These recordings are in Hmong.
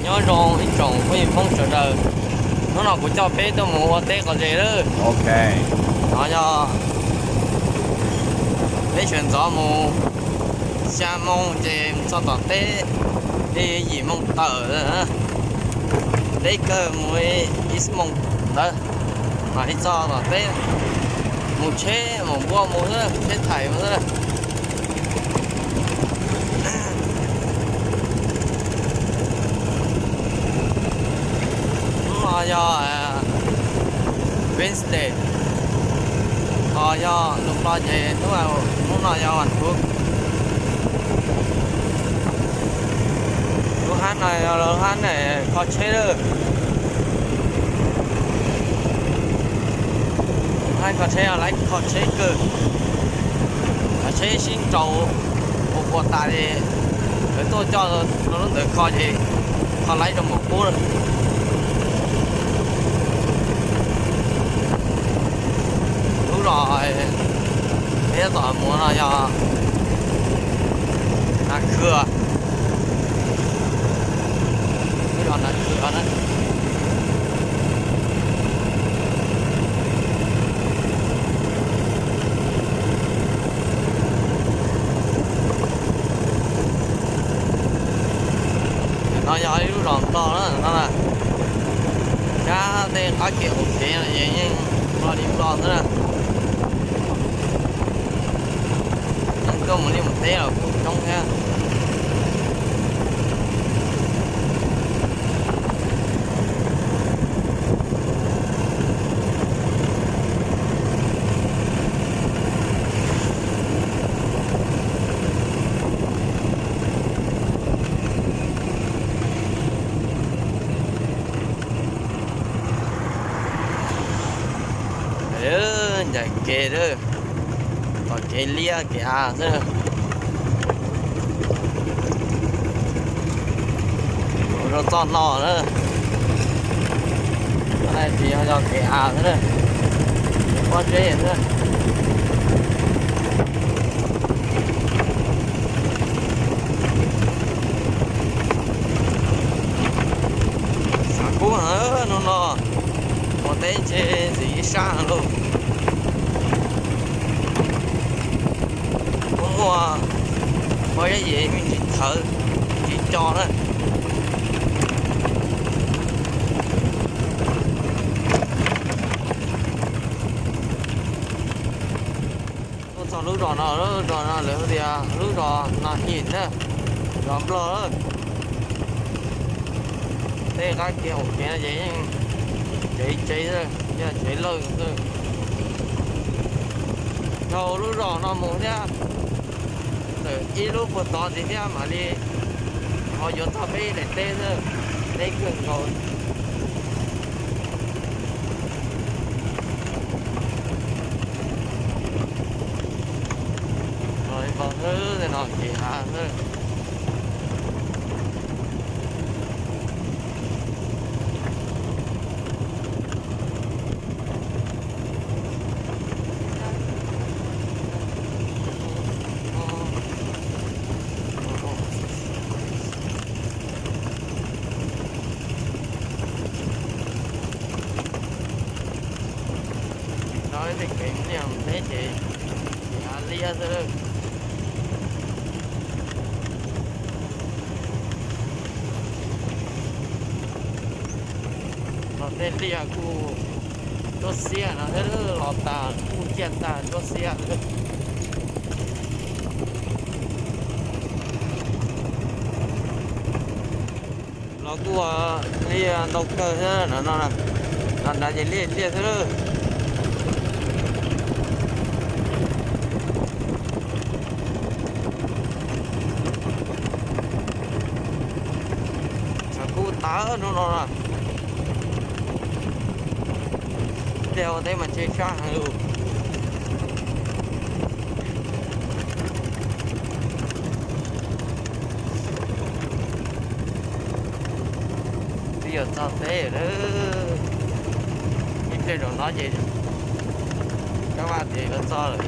Nyob zoo ib tsoom phooj ywg Hmoob sawv daws, hnub no kuv coj peb tuaj mus ua teb qos zes lawm. Ok, no yog peb sawv ntxov mus xya moo ces mus txog tom teb li yim moo tawm, teb kawg mus ib xuab moos ntawd mam li txog tom teb. Mus tsheb mus npua mus xwb, tsheb thaim mus xwb. Hnub no yog Wednesday, ho yog lus Nplog ces hnub no yog vas phuv. Lub hab no yog lub hab kho tsheb lawm. Lub hab kho tsheb, lawv kho tsheb kawg. Cov tsheb sib nraus ua ua tas ces lawv tuaj coj rau lub ntawd kho ces kho laib rau npaum qub lawm. Lub zos peb tab tom mus no yog Nas Khw, lub zos Nas Khw na. No yog ib lub zos Nplog na no na. Kab tej qab kev qaum kev no ces yeej Nplog li Nplog xwb na. Yeej tuaj mus liaj mus teb los kuj coob thiab. Ncaim kev lawm, tom kev liaj kev av xwb. Rau txoj no na, tsis yog kev av xwb na, pob zeb xwb. Tshav kub heev hnub no, ua teb ntshe ntxim ib sab heev lauj. Muaj muaj pob zeb ces me ntsis thawv, me ntsis co na. Tuaj txog lub zos no, lub zos no lawv hu tias lub zos Nas Him na, zos Nplog lawm. Tej qab kev qaum kev no ces yeej tsev tsev xwb, yog tsev lawj xwb. Dhau lub zos no mus thiab, ntawm ib lub puag tod ntxiv thiab mam li ho yuav txog peb daim teb xwb, teb kawg nkaus. Los li no xwb, tej no kev av xwb. No ib txoj kev liaj teb ces kev av liab xwb. Los tej liaj kuj ntsuab xiab no thiab, los tas kuj ciaj tag ntsuab xiab. Los kuj liaj ntau kawg thiab no, no nrad ces liaj liaj xwb lawm. Tshav kub tawv hnub no na. Tej ua teb mas ntshe sab heev lawm. Twb yuav txog teb lawm, ib pliag zaum no ces kab vaj tias yuav txog lawm.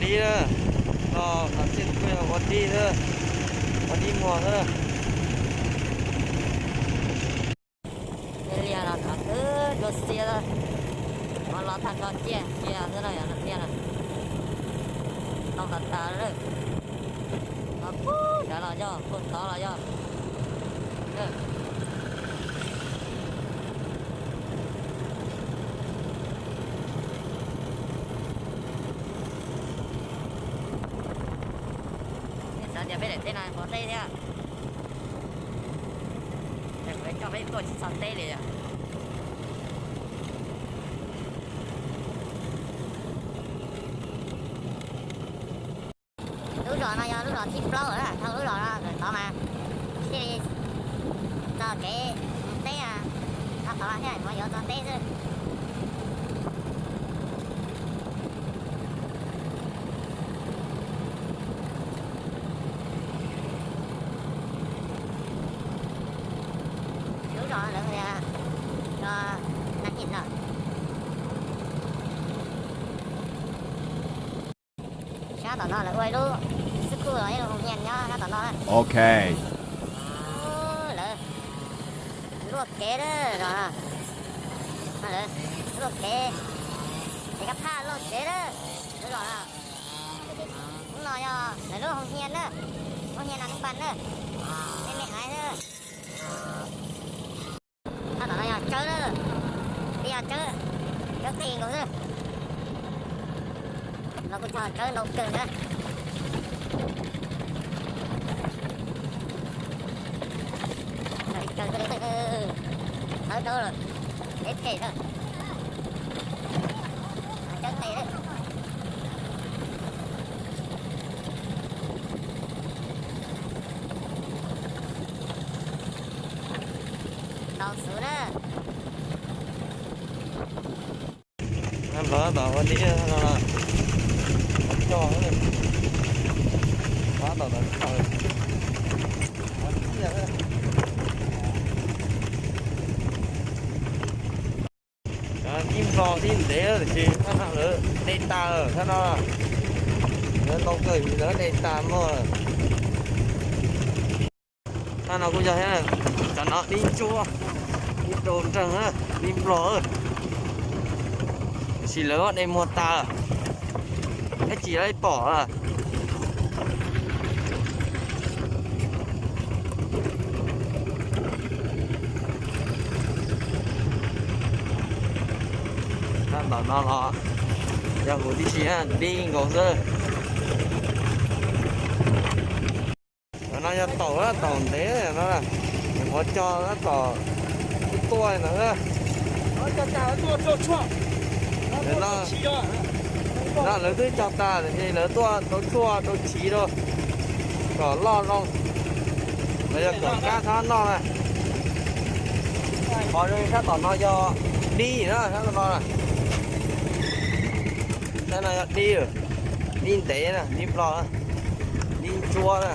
Dib na, no qhov txhia kuj yog ua dib xwb, ua dib muag xwb. Liaj liaj no qhov twb dua xiab, qhov los tag nrho ciaj cia xwb no yog liaj no. Tau tas tas lawm. Puag nrad los yog, puag tod los yog. Xav tias peb daim teb no pov teb thiab, kuv coj peb tuaj tsis txog teb li. Lub zos no yog lub zos thib plaub na, dhau lub zos no tod mas thiaj li txog kev teb, tod thiaj yuav txog teb xwb. Lub zos lawv hu tias Nab Him no. Sab tom no lawv ua ib lub xib khuj los ib lub hoo hias nyob sab tom no. Ok. Lawv luaj kev lawm no. Lawv luaj kev, es kab phaj luaj kev lawm. Lub zos no, hnub no yog lawv lub hoo hias na, hoo hias Nas Npas na, me me ais na. Sab tom no yog tsawb lawm, twb yog tsawb, tsawb qis nkaus xwb. No kuj yog tsawb ntau kawg na. Tsawb rau lawm, peb phem lawm, tsawb qis lawm. Ntau xwb na. Npawg tab tom ua dib no, coj tab tom ua dib. Dib nplos dib ntev tiam sis thaj no lawv de tas lawm, thaj no lawv ntau kawg lawv de tas mog. Thaj no kuj yog thiab, cov no dib ntsuab, dib rau nreeg, dib nplos. Tiam sis lawv muab de muag tas, ib tsis lawv pom. Thaj tom no los yog huv tib si, dib nkaus xwb. Cov no yog taum, taum ntev no, qhov cog tab tom tuaj no. No lawv twb cog tas tiam sis lawv tuaj rau tshuaj rau chiv rau kom loj zoo, los yog kom kab txhob noj na. Qhov zoo sab tom no yog dib na, sab no, sab no yog dib, dib ntev na, dib nplos, dib ntsuab na.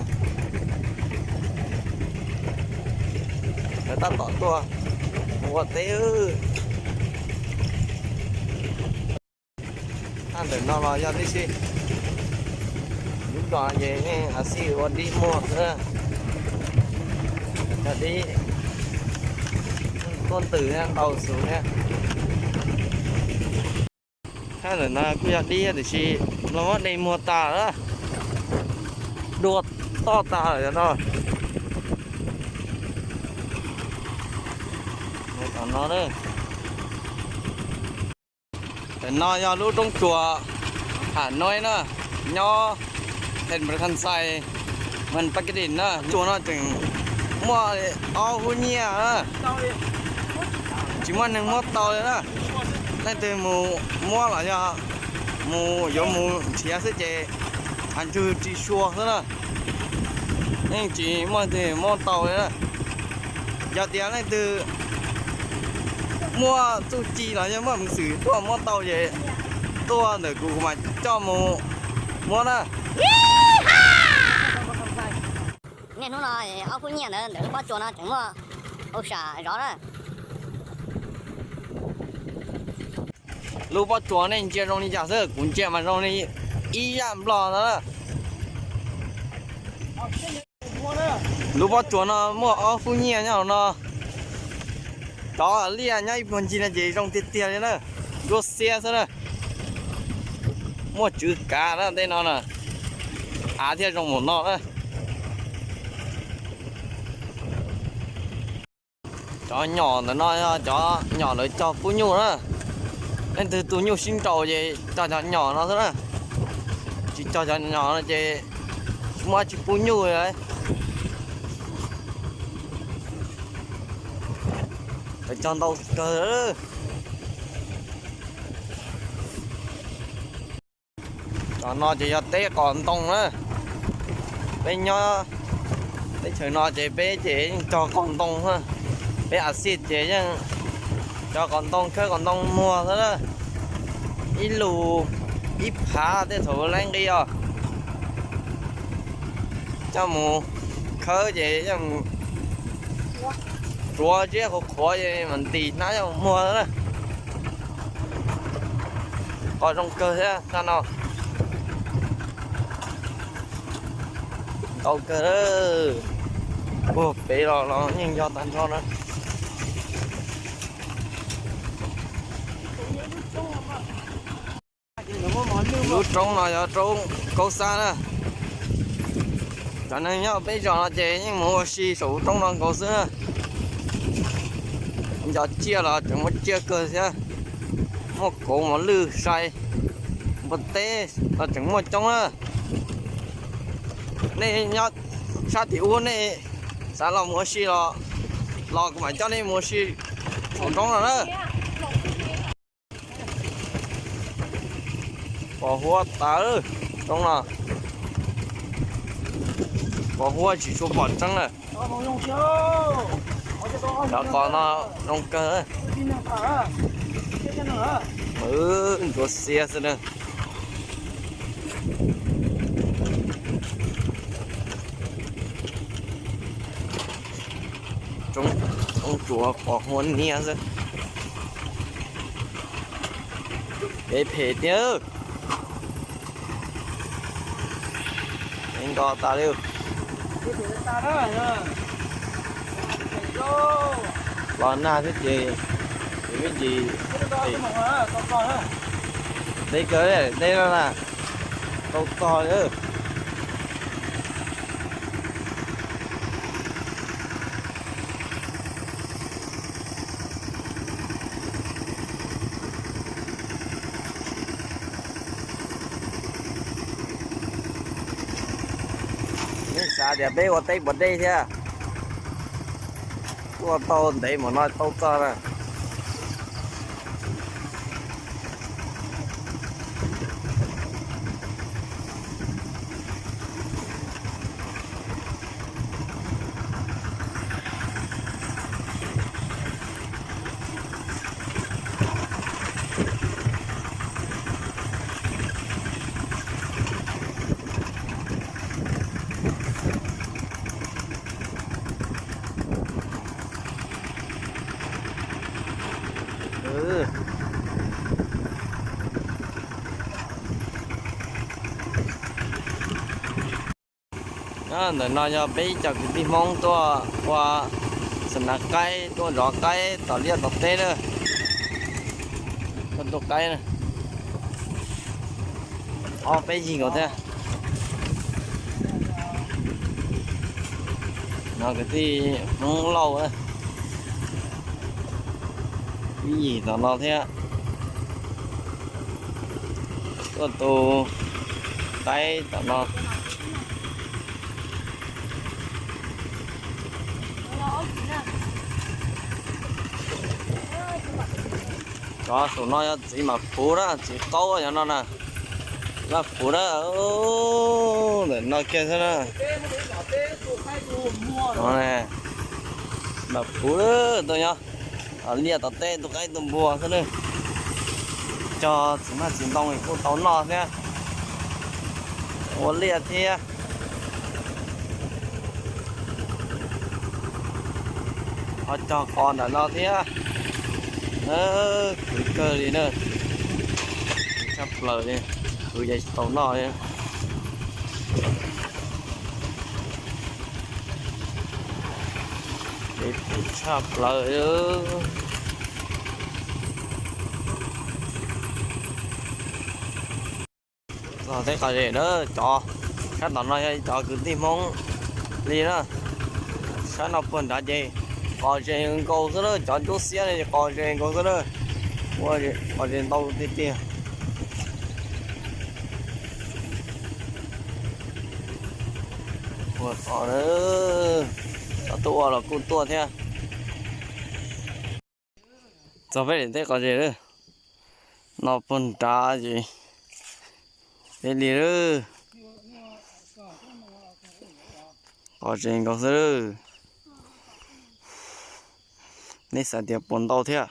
Lawv tab tom tuaj ua teb. Thaj ntawm no los yog tib si, lub zos ces yeej a xij ua dib muag xwb. Yog dib tuaj ntws thiab ntau xus thiab. Thaj ntawm no kuj yog dib tiam sis los muab de muag tas, dua toj tas lawm no. Tom no, tam no yog lub roob tsuas Hanoi na, nyob Thành Phố Kansai, Phan Phan Khetin na. Tsuas no tseem muaj ob hub nyiaj na, tsis muaj neeg muab tau li na. Leej twg mus muab los yog mus yuav mus nrhiav xwb ces a ntswg tsis sua xwb na. Yeej tsis muaj leej twg muab tau li na. Yog tias leej twg muaj txuj ci los yog muaj peev xwm tuaj muab tau ces tuaj ntawm kuv, kuv mam coj mus muab na. Niaj hnub no ob khub nyiaj ntawd ntawm lub pob tsuas no tseem muaj hauj sam zov na. Lub pob tsuas nej ntsia zoo li cas xwb, kuv ntsia mas zoo li ib zaj nplog no na. Lub pob tsuas no muaj ob khub nyiaj nyob hauv no. Cov liaj nyob ib puag ncig no ces zoo tiag tiag li na. Nruab xiab xwb na. Muaj tswv kav na tej no na. Av thiaj zoo mus no na. Cov nyom ntawm no yog cov nyom lawv cog pub nyuj na. Leej twg tu nyuj sib nraus ces cog cov nyom no xwb na. Tsis cog cov nyom no ces tsis muaj dab tsi pub nyuj li. Lawv cog ntau kawg. Cov no ces yog teb qos ntoo na. Peb nyob teb chaws no ces peb ces yeej cog qos ntoo na. Peb a xij ces yeej cog qos ntoo, khawb qos ntoo muag xwb na. Ib lus ib phav tej thaum laib nqi os. Coj mus khawb ces coj mus tsuav ziab qhuav qhuav ces mam ntis hnab coj mus muag na. Qos zoo kawg thiab sab no. Ntau kawg. Puag pem los los yeej yog tag nrho na. Lub roob no yog roob Kaub Xab na. Cov neeg nyob peb zos no ces yeej mus ua si saum lub roob no nkaus xwb na. Nco tsiaj los tseem muaj tsiaj kawg thiab. Muaj kauv mos lwj sai, npua teb los tseem muaj coob na. Nej nyob sab tim ub nej xav los mus ua si los, los kuv mam coj nej mus ua si saum roob no na. Pos huab tas roob no. Pos huab tsis tshua pom tseeb na. Cov qos no zoo kawg. Ntsuav xiab xwb na. Tsoob tsuav qos huab niab xwb. Kev phem tiag. Nko tas li. Los nag thiab ces vib ntsis deb kawg, deb no na, tau tog li. Nej xav tias peb ua teb puas deb thiab? Tuaj tau ntev mus no tau txog na. Ntawm no yog peb cov kwv tij Hmoob tuaj ua xa nas qaib, tuaj zov qaib tom liaj tom teb na. Tuaj qaib, ob peb yig nkaus thiab. No kwv tij Hmoob Lauj, ib yig tom no thiab. Tuaj tu qaib tom no. Cov saum no yog txiv mam puv na, txiv qaub yog no na. Mam puv na, ntawm no kiag xwb na. Mam puv, tuaj nyob liaj tom teb tu qaib tu npua xwb na. Cog txiv maj txiv ntoo kuj tau noj thiab, ua liaj thiab. Ho cog qos ntawm no thiab. Khwv kawg li na, tshaj plaws li. Kwv yees tsis tau noj li. Kev phem tshaj plaws. Los teb qos zes na, cov sab tom no yog cov kwv tij Hmoob li na. Sab no puag nrad ces qos zes nkaus xwb na, cov ntsuab xiab ne qos zes nkaus xwb na. Ua qos zes ntau tiag tiag. Ua qos na, cov tuaj ua los kuj tuaj thiab. Txog peb daim teb qos zes lawm, no puag nrad ces peb li lawm. Qos zes nkaus xwb lawm. Nej xav tias puas ntau thiab.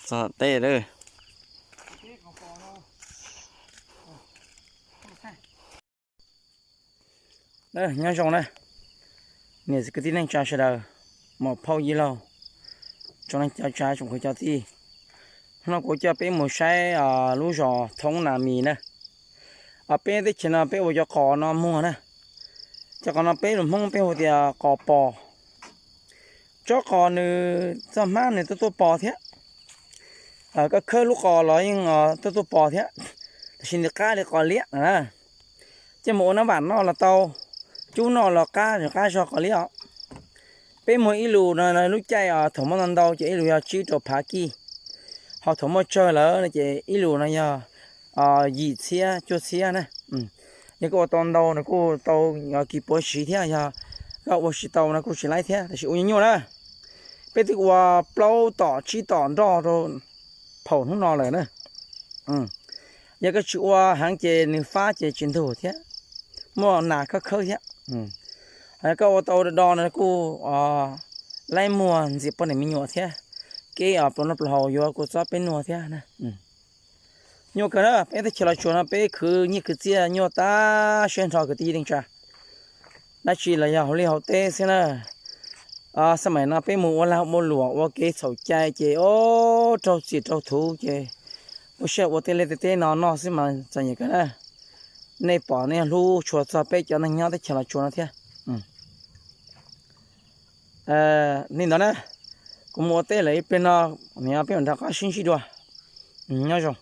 Txog teb lawm. Nyob zoo na, niam txiv kwv tij neej tsa sawv daws, muam phauj yij laug, tsoom neej tsa tsoom kwv tij. Hnub no kuv coj peb mus saib lub zos Thoob Nas Mis na. Peb teb chaws no peb ua cov qos no muag na. Cov qos no peb lus Hmoob peb hu tias qos pos. Tsob qos nws txoj hmab nws tuaj tuaj pos thiab. Koj khawb lub qos los yeej tuaj tuaj pos thiab, tab sis nws qab li qos liab na. Coj mus ua nab vam noj los tau, cub noj los qab, qab zog qos liab os. Peb muag ib lus no lub caij thaum muaj ntau ntau ces ib lus yog tsib rau phav kij, ho thaum muaj tsawg lawm no ces ib lus no yog yim txhiab cuaj txhiab na. Yog koj ua tau ntau no kuj tau kis puav siv thiab, yog koj ua tsis tau no kuj tsis laib thiab, tab sis ua nyuaj nyuaj na. Peb twb ua plaub tom tsib tom nroj rau thaum hnub no lawm na. Yog koj tsis ua heev ces nws fab ces tsis ntug thiab, muaj nas khawb khawb thiab. Ho yog koj ua tau do do no kuj laib muag ntxias poj niam me nyuam thiab, kev pluas noj pluas haus yuav kua txob peb noj thiab na. Nyuaj kawg na, peb teb chaws Los Tsuas no peb khwv nyiaj khwv txiaj nyuaj tag siab nrho kwv tij neej tsa. Dab tsi los yog hauv liaj hauv teb xwb na. Xab maim no peb mus ua lag ua luam ua kev txhaum cai ces ua raug txim raug thuv ces ua siab ua tej liaj tej teb no noj xwb mas txom nyem kawg na. Nej pom nej hlub tshua txog peb cov neeg nyob teb chaws Los Tsuas no thiab. Li ntawd na, kuv mus ua teb lawm ib pliag no, peb mam rov qab sib ntsib dua. Nyob zoo.